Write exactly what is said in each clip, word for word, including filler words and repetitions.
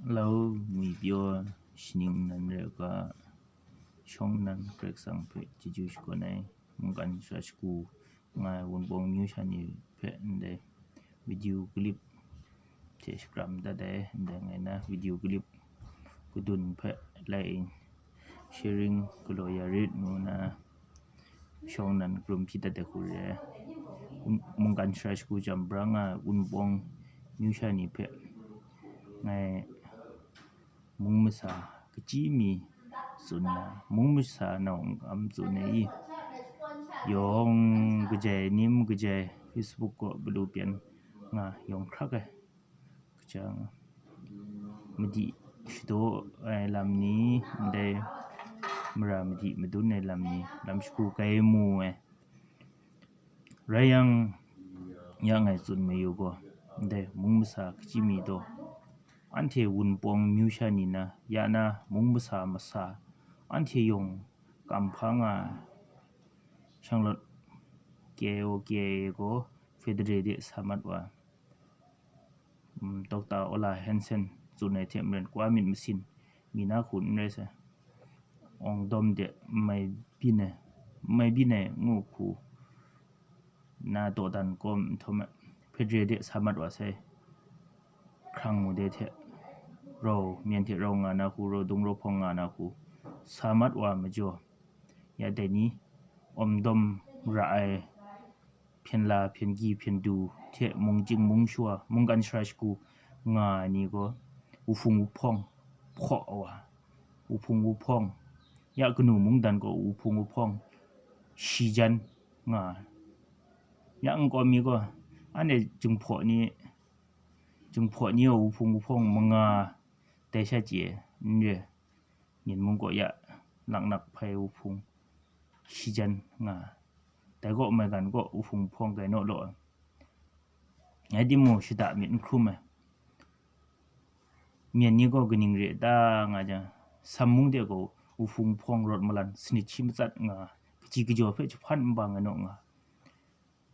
Hello, ngwi pyaw shaning nan re u ga, shawng nan Karai Kasang hpe chyeju shakawn ai, mungkan sara shagu nga ai Wunpawng amyu sha ni hpe ndai video clip hte shakram dat ai, ndai ngai na video clip kadun hpe lai sharing galaw ya rit ngu na shawng nan karum hpyi dat ai hku re ai. Wun-, mungkan sara shagu jam bra nga ai Wunpawng amyu sha ni hpe ngai mung masa kachyi mi tsun na, mung masa nau n-, am tsun ai i, yawng kajai, nim kajai, Facebook kaw galu pyan nga yawng hkrak ai. Kaja nga, madi shadaw ai lam ni, ndai mara madi madun ai lam ni, lam shagu kai mu ai. Rai yang, ya ngai tsun mayu gaw, ndai mung masa kachyi mi taw, anhte Wunpawng amyu sha ni na, ya na mung masa masa, anhte yawng kam hpa nga ai, shanglawt K I O K I A gaw federal de sa mat wa ai. Mm, Doctor Ola Hansen tsun ai hte maren, kwa myit masin mi na hku n rai sai, awng dawm de n mai byin ai, n mai byin ai ngu hku na dawdan kawm nhtawm ai, federal de sa mat wa sai, hkrang mu de hte rau, myen hte rau nga na hku, rau dung rau hpawng nga na hku, sa mat wa majaw, ya dai ni, awm dawm ra ai, hpyen la, hpyen gyi, hpyen du hte mung chying mung shawa, mungkan sara shagu nga ai ni gaw, wuhpung wuhpawng hpaw wa, wuhpung wuhpawng, ya kanu mungdan gaw wuhpung wuhpawng shi jan nga ai. Ya nkawm mi gaw, anhte Jinghpaw ni, Jinghpaw ni gaw wuhpung wuhpawng manga dai sha chye n re. Myen mung kaw ya, laknak hpai wuhpung shi jan nga ai. Dai kaw maigan kaw wuhpung hpawng gai naw law ai. Ngai timung shada myit n hkrum ai. Myen ni gaw kaning re ta nga jang, Sam mung de gaw wuhpung hpawng rawt malan sanit shi matsat nga ai, kaji kajaw hpe jahpan nbang ai naw nga ai.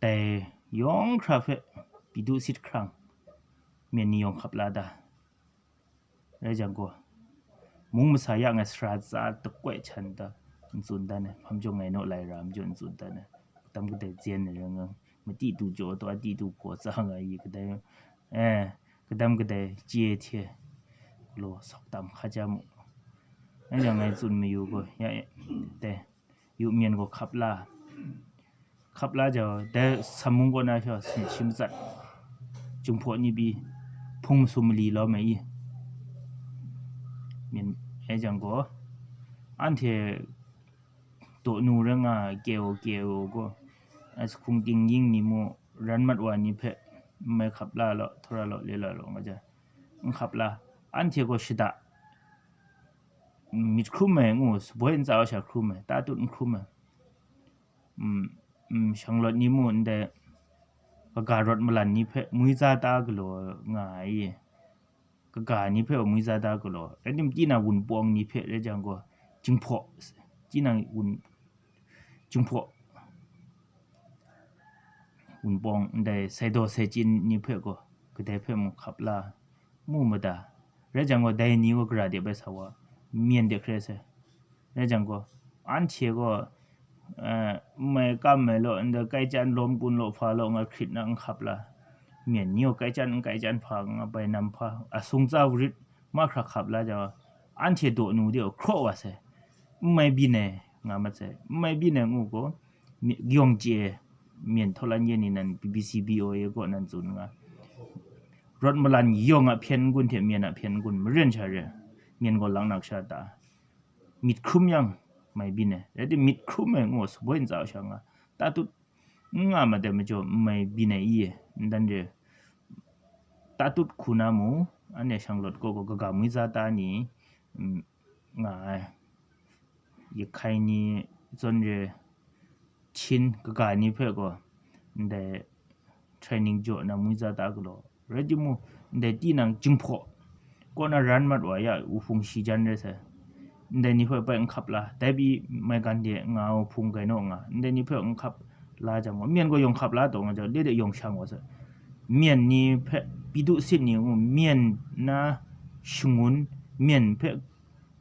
Dai yawng hkra hpe pyi du sit hkrang, myen ni yawng hkap la da. Rai jang gaw, mung masa ya ngai sara tsa dakoi htan ta n tsun dan ai, hpam jawng ngai naw lai ra majaw n tsun dan ai, kadam kadai zen ai rai ngang, mati du jaw taw, ati du hpaw tsa nga i kadai, eh, kadam kadai chye hte galaw sawk tam hka ja mu. Rai jang ngai tsun mayu gaw, ya e, dai, yu myen gaw hkap la, hkap la jau, dai Sam mung kaw na sha sanit shi matsat, Jinghpaw ni pyi, hpung masum mali lawm ai i, myen ai jang gaw, anhte daw nu rai nga ai K I O K I A gaw, a sahkung ting ying ni mu, ran mat wa ni hpe, n mai hkap la law, htawra law, le la law nga jang, n hkap la, anhte gaw shada myit hkrum ai ngu, saboi ntsa wa sha hkrum ai, ta tut n hkrum ai. Mm, mm, shanglawt ni mu ndai, kaga rawt malan ni hpe mui za ta galaw nga ai, kaga ni hpe mui za ta galaw, rai tim, tinang Wunpawng ni hpe rai jang gaw, Jinghpaw, tinang Wun, Jinghpaw, Wunpawng ndai saidaw saichin ni hpe gaw, kadai hpe mung hkap la, mu mada. Rai jang gaw, dai ni gaw gara de bai sa wa, myen de hkrai sai. Rai jang gaw, anhte gaw, eh, n mai kam ai law, ndai kai chyan lawm kun law, hpa law nga hkrit na n hkap la, myen ni gaw kai chyan n kai chyan hpa nga bai nam hpa, asung tsa warit mahkra hkap la jang gaw, anhte daw nu de gaw hkraw wa sai, n mai byin ai nga mat sai, n mai byin ai ngu gaw, mi-, yawng chye ai, myen htaw lan ye ni nan B B C, B O A kaw nan tsun nga, rawt malan yawng a hpyen n-gun hte myen a hpyen n-gun maren sha re, myen gaw laknak sha ta, myit hkrum yang mai byin ai, rai tim, myit hkrum ai ngu, saboi ntsa sha nga, ta tut n nga mat ai majaw, n mai byin ai i, n dan re, ta tut hku na mu, anhte shanglawt kaw gaw, kaga mui za ta ni, mm, nga ai, Yahkai ni, zawn re, Chin kaga ni hpe gaw, ndai training jaw na mui za ta galaw, rai timung, ndai tinang Jinghpaw kaw na ran mat wa ya, wuhpung shi jan rai sai, ndai ni hpe bai n hkap la, dai pyi maigan de nga ai wuhpung gai naw nga, ndai ni hpe n hkap la jang gaw, myen gaw yawng hkap la taw nga jang, le de yawng shang wa sai, myen ni hpe pyi du sit ni ngu, myen na shangun, myen hpe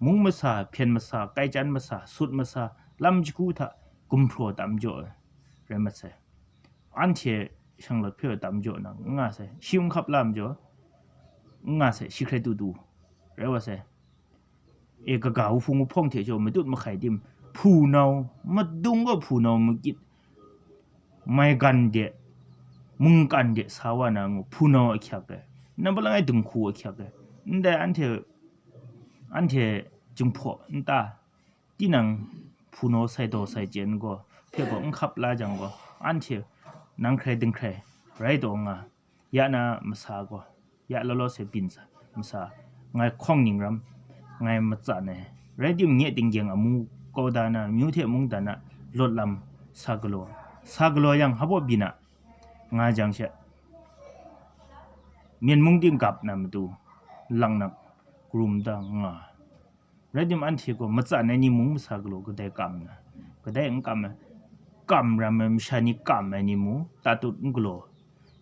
mung masa, hpyen masa, kaichyan masa, sut masa, lam jahku hta gumhpraw tam jaw ai rai mat sai. Anhte shanglawt hpe tam jaw na n nga sai, shi n hkap la majaw, n nga sai, shi hkrai tu tu rai wa sai. E, kaga wuhpung wuhpawng hte jaw matut mahkai tim, hpunau, madung gaw hpunau makyit, maigan de, mungkan de sa wa na ngu, hpunau ahkyak ai, nampa langai dinghku ahkyak ai, ndai anhte, anhte jinghpaw nta, tinang hpunau sai daw sai chyen gaw hpe gaw n hkap la jang gaw, anhte nang hkrai dinghkrai rai taw nga, ya na masa gaw, ya law law se byin sa masa, ngai hkawng ning ram, ngai matsan ai, rai tim, nye tinggyeng amu kau da na, myu hte mungdan a lawt lam sa galaw, sa galaw yang, hpa byin a nga jang she, myen mung ting gap na matu, lang nang, karum da nga. Rai tim, anhte gaw matsan ai ni mung masa galaw kadai kam na, kadai n kam ai, kam ram ai masha ni kam ai ni mung tatut n galaw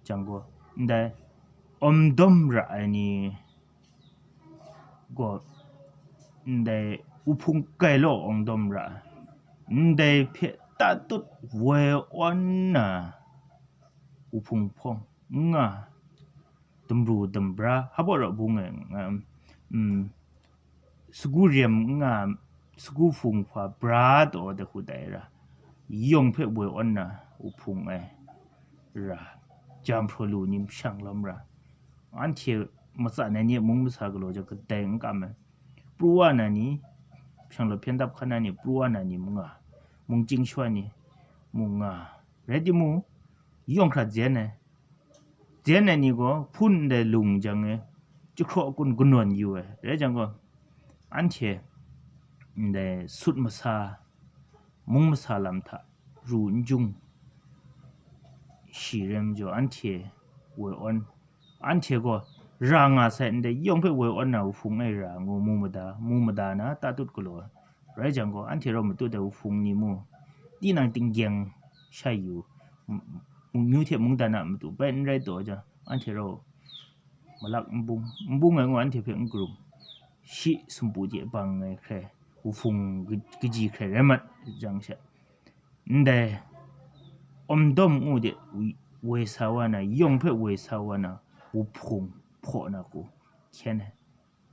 jang gaw, ndai awmdawm ra ai ni gaw, ndai wuhpung kai law awngdawm ra, ndai hpe tatut woi awn na wuhpung hpawng n nga, damru dambra, hpa raw bung e, um, sagu rem n nga, sagu hpung hpa bra taw de hku dai ra, yawng hpe woi awn na wuhpung ai ra, jam hpraw lu ni shang lawm ra, anhte matsan ai ni a mung masa galaw jang kadai n kam ai, pru wa na ni, shanglawt hpyen dap hkan na ni, pru wa na ni mung nga, mung chying shawa ni mung nga, rai timung, yawng hkra zen ai, zen ai ni gaw hpun ndai lung jang e, jahkraw kun kanawn yu ai, rai jang gaw, anhte ndai sut masa, mung masa lam hta ru n jung shi rai majaw, anhte woi awn, anhte gaw ra nga sai ndai yawng hpe woi awn na wuhpung e ra ngu mu mada, mu mada na tatut galaw ai. Rai jang gaw, anhte rau matut ai wuhpung ni mu, tinang tinggyeng shai yu, m-, m-, myu hte mungdan a matu bai n rai taw jang, anhte rau malak n bung, n bung ai ngu anhte hpe n karum, shi sumpu hte bang ai hkrai, wuhpung ka-, kaji hkrai rai mat jang she, ndai awmdawm ngu de, wi-, woi sa wa na, yawng hpe woi sa wa na, wuhpung hpaw na hku hkyen ai.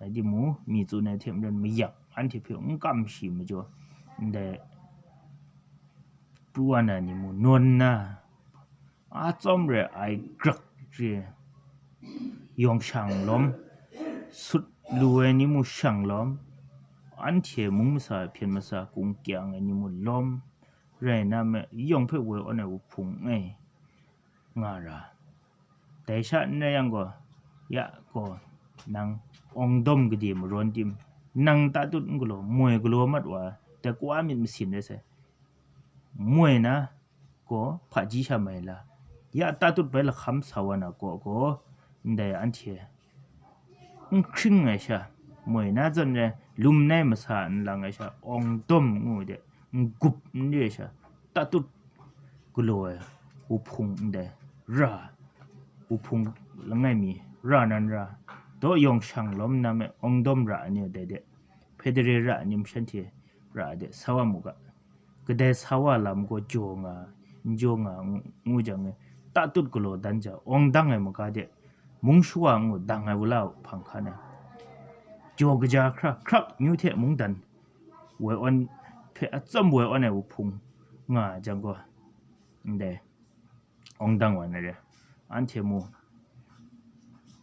Rai timung, mi tsun ai hte maren mayak anhte hpe n kam shi majaw, ndai pru wa na ni mu nawn na, a tsawm re ai grak re, yawng shang lawm, sut lu ai ni mu shang lawm, anhte mung masa hpyen masa kung kyang ai ni mu lawm, rai na me, yawng hpe woi awn ai wuhpung e nga ra. Dai sha n rai yang gaw, ya gaw, nang awngdawm gade marawn tim, nang tatut n galaw, moi galaw mat wa, dai kawa myit masin rai sai. Moi na gaw hpaji sha mai la, ya tatut bai lahkam sa wa na kaw gaw, ndai anhte n hkring ai sha, moi na zawn rai, lum nai masa n lang ai sha, awngdawm ngu de, n gup n re ai sha, tatut galaw ai wuhpung ndai ra, wuhpung langai mi ra nan ra, daw yawng shang lawm na me awngdawm ra ai ni dai de, federal ra ai ni shanhte ra ai de sa wa mu ga. Kadai sa wa lam gaw jaw nga, n jaw nga ngu, ngu jang e, tatut galaw dan ja, awng dang ai maga de, mung shawa ngu dang ai wula hpang hkan ai, jaw kaja hkra hkrak myu hte mungdan woi awn hpe atsawm woi awn ai wuhpung nga jang gaw, ndai awng dang wa na re, anhte mu,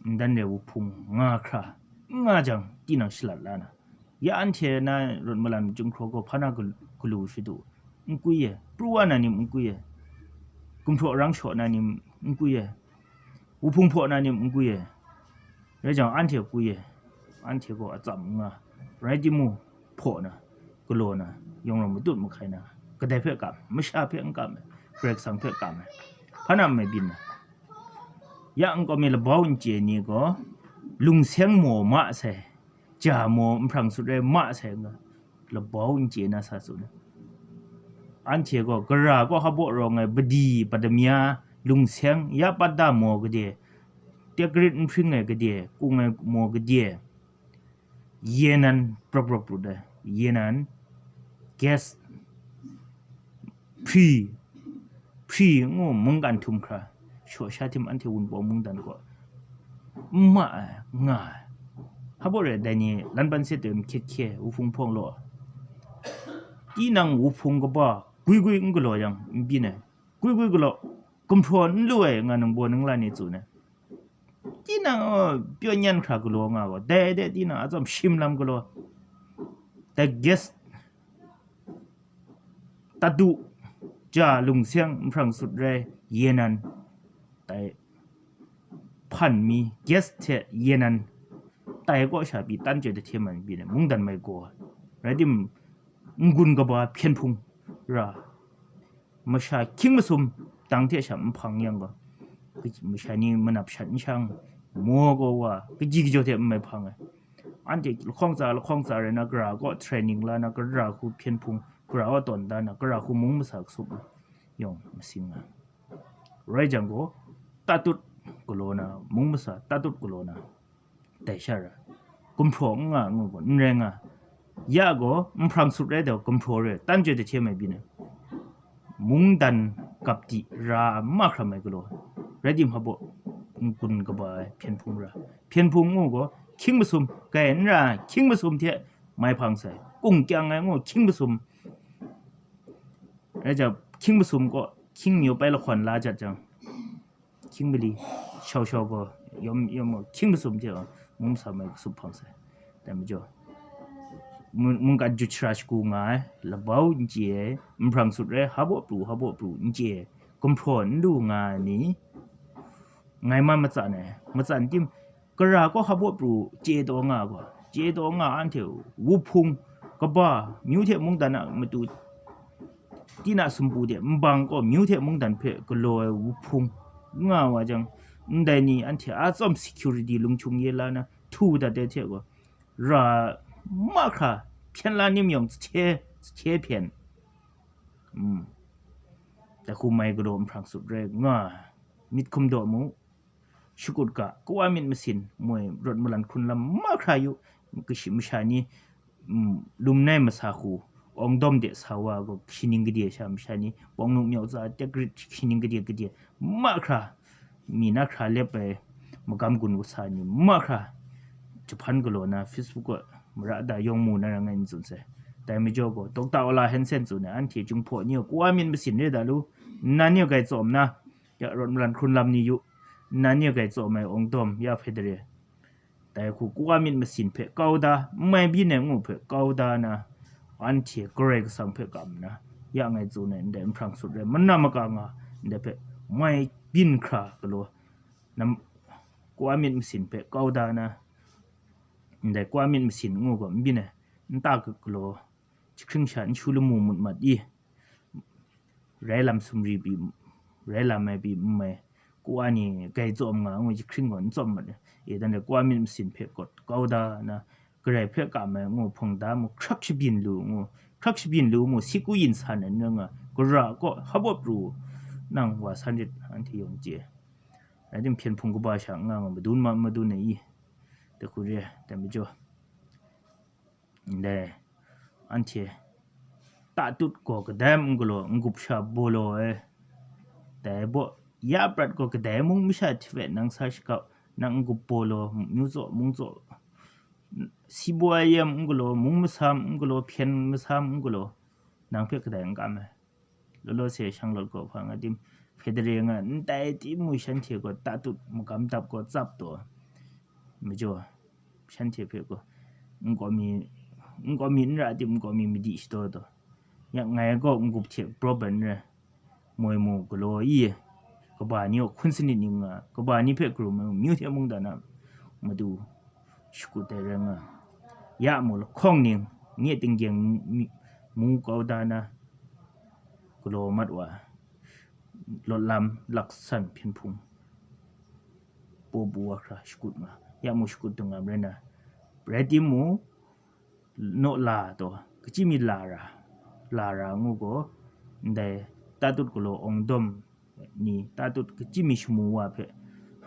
ndan re wuhpung nga hkra, n nga jang, tinang shalat la na, ya anhte na rawt malam chyinghkraw gaw hpa na gal-, galu shadu, n kui e, pru wa na ni n kui e, gumhpraw rang shaw na ni n kui e, wuhpung hpaw na ni n kui e, rai jang, anhte kui e, anhte gaw atsam n nga, rai timung, hpaw na, galaw na, yawng rau matut mahkai na, kadai hpe kam, masha hpe n kam ai, Karai Kasang hpe kam ai, hpa na n mai byin na. Ya nkau mi labau n chye ni gaw, lungseng maw ma sai, ja maw nhprang sut rai ma sai nga, labau n chye na sa tsun ai. Anhte gaw, gara gaw hpa baw rawng ai, padi, padamya, lungseng, ya pat da maw gade, tyak garit nhpring ai gade, kung ai maw gade, Yenan prop prop prut ai, Yenan gas hpri, hpri ngu mungkan htum hkra, shaw sha htim anhte Wunpawng mungdan kaw n ma ai, nga ai. Hpa baw re ai, dai ni lan ban se taw hkye hkye, wuhpung hpawng law, tinang wuhpung kaba gwi gwi n galaw yang, n byin ai, gwi gwi galaw, gumhpraw n lu ai, nga ningbaw ningla ni tsun ai. Tinang, uh, pyaw nyan hkra galaw nga gaw, dai de tinang atsawm shim lam galaw. Dai gas tadu ja lungseng nhprang sut rai Yenan, dai hpan mi gas hte Yenan, tai kaw sha pyi tan chye dahte man pyi na mungdan mai gaw, rai tim, n-gun kaba hpyen hpung ra, masha hkying masum dang hte sha n hpang yang gaw, kaji-, masha ni manap shat n shang, maw gaw wa, kaji kajaw hte n mai hpang ai. Anhte lahkawng tsa, lahkawng tsa rai na, gara kaw training la na, gara hku hpyen hpung, gara kaw tawn da na, gara hku mung masa kasup na yawng masing nga. Rai jang gaw, tatut galaw na, mung masa tatut galaw na, dai sha ra, gumhpraw n nga ngu gaw, n rai nga. Ya gaw, nhprang sut rai dau, gumhpraw re, tan chye dahte mai byin ai. Mungdan gap di ra ma hkra mai galaw, rai tim hpa baw, n-gun kaba ai hpyen hpung ra. Hpyen hpung ngu gaw, hkying masum, kai n ra, hkying masum hte mai hpang sai, kung kyang ai ngu, hkying masum. Rai jang, hkying masum kaw, hkying myu pai lahkawn la jat jang, hkying mali, shau shau gaw, yawm yawm gaw, hkying masum hte gaw, mung masa mai kasup hpang sai. Dai majaw, mung-, mungkan jut shara shagu nga ai, labau n chye ai, nhprang sut rai, hpa baw pru, hpa baw pru n chye ai, gumhpraw n lu nga ai ni, ngai man matsan ai, matsan tim, gara gaw hpa baw pru chye taw nga gaw, chye taw nga anhte wuhpung kaba, myu hte mungdan a matu, tinang sumpu de nbang gaw, myu hte mungdan hpe galaw ai wuhpung nga wa jang, ndai ni anhte a tsawm security lung hkyung ye la na htu dat ai hte gaw, ra ma hkra hpyen la nim yawng sahte, sahte hpyen. Mm. Dai hku mai galaw nhprang sut rai nga, myit hkum daw mu, shakut ga, kawa myit masin, moi rawt malan hkrun lam ma hkra yu, kashi masha ni, mm, lum nai masa hku, awng dawm de sa wa gaw, kashi ning gade sha masha ni, pawng nuk myau tsa, tek rit kashi ning gade gade, ma hkra, mi na hkra lep ai, magam gun kasa ni, ma hkra, jahpan galaw na, Facebook gaw, mara da yawng mu na ra ngai n tsun sai. Dai majaw gaw, Dokta Ola Hansen tsun ai, anhte Jinghpaw ni gaw, kawa myit masin re da lu, nnan ni gaw gai tsawm na, ya rawt malan hkrun lam ni yu, nnan ni gai tsawm ai awng dawm, ya hpe dare. Dai hku kawa myit masin hpe kau da, n mai byin ai ngu hpe kau da na, anhte Karai Kasang hpe kam nna, ya ngai tsun ai ndai nhprang sut rai, mana maka nga ndai hpe mai byin hkra galaw, nam, kawa myit masin hpe kau da na, ndai kawa myit masin ngu gaw n byin ai, nta galaw, jahkring sha n shu lamu mut mat i, rai lam sumri pyi, rai lam ai pyi n mai, kawa ni gai tsawm nga ngu jahkring gaw n tsawm mat, e dan le kawa myit masin hpe kau da na, Karai hpe kam ai ngu hpung da mu, hkrak shabyin lu ngu, hkrak shabyin lu mu, siku yin san ai n rai nga, gara kaw hpa baw pru, nang wa san rit, anhte yawng chye. Rai tim, hpyen hpung kaba sha n nga nga, madun ma madun ai i, dai hku re, dai majaw. Ndai, anhte tatut gaw kadai mung galaw, n-gup sha baw law ai. Dai baw, ya prat gaw kadai mung masha hte hpe nang sa shakap, nang n-gup baw law, myu tsaw, mung tsaw, si baw ai yam n galaw, mung masam n galaw, hpyen masam n galaw, nang hpe kadai n kam ai. Law law se shanglawt gaw hpa nga tim, hpe dare nga, ndai timung shanhte gaw tatut magam dap gaw tsap taw, majaw, shanhte hpe gaw, nkau mi, nkau mi n ra tim, nkau mi madi shadaw taw, ya ngai gaw n-gup hte praw ban rai, moi mu galaw i, kaba ni gaw hkun sanit ning nga, kaba ni hpe karum ai myu hte mungdan a matu shakut ai rai nga, ya mu lahkawng ning, nye tinggyeng mi-, mu kau da na, galaw mat wa, lawt lam laksan hpyen hpung, paw bu wa hkra shakut nga, ya mu shakut dung nga rai na, rai timung, naw la taw, kachyi mi la ra, la ra ngu gaw, ndai tatut galaw awng dawm ni, tatut kachyi mi shamu wa hpe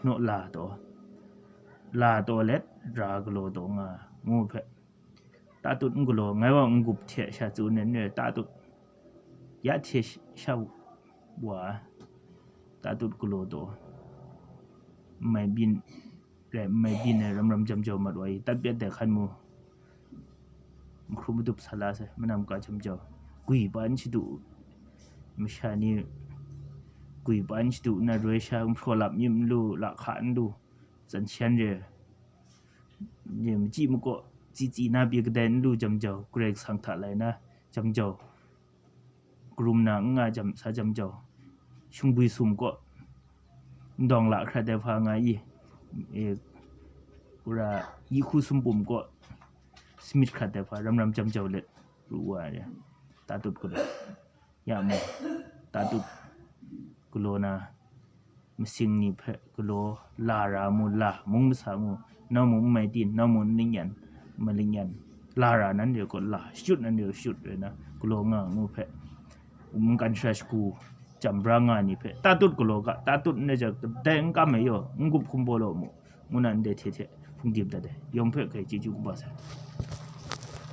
naw la taw, la taw let ra galaw taw nga ngu hpe, tatut n galaw, ngai wa n gup hte sha tsun ai n rai, tatut ya hte sha wa, tatut galaw taw, n mai byin rai, n mai byin ai ram ram jam jau mat wa i, tat pyat dai hkan mu, mahkru madup sa la sai, manam ka jam jau, gwi pa n shadu, masha ni gwi pa n shadu, na roi sha, n hpraw lap myit n lu, lahka n lu, tsan shan re, ni machyi makaw, tsi tsi na pyi kadai n lu jam jau, Karai Kasang hta lai na jam jau, karum na n nga jam sa jam jau, shingbwi sum kaw, ndawng la hkrat ai hpa nga i, e, wora yi hku sumpum kaw, smit hkrat ai hpa ram ram jam jau let ru wa re, tatut galaw. Ya mu, tatut galaw na, masing ni hpe galaw, la ra mu, la, mung masa mu, nau mu n mai tin, nau mu n lingyan, malingyan, la ra nan re gaw la, shut nan re shut re na, galaw nga mu hpe, mungkan shara shagu jam bra nga ni hpe, tatut galaw ga, tatut n rai jang, dai n kam ai yaw, n gup hkum baw law mu, ngu na ndai hte hte hpung dim dat ai, yawng hpe hkai chyeju kaba sai.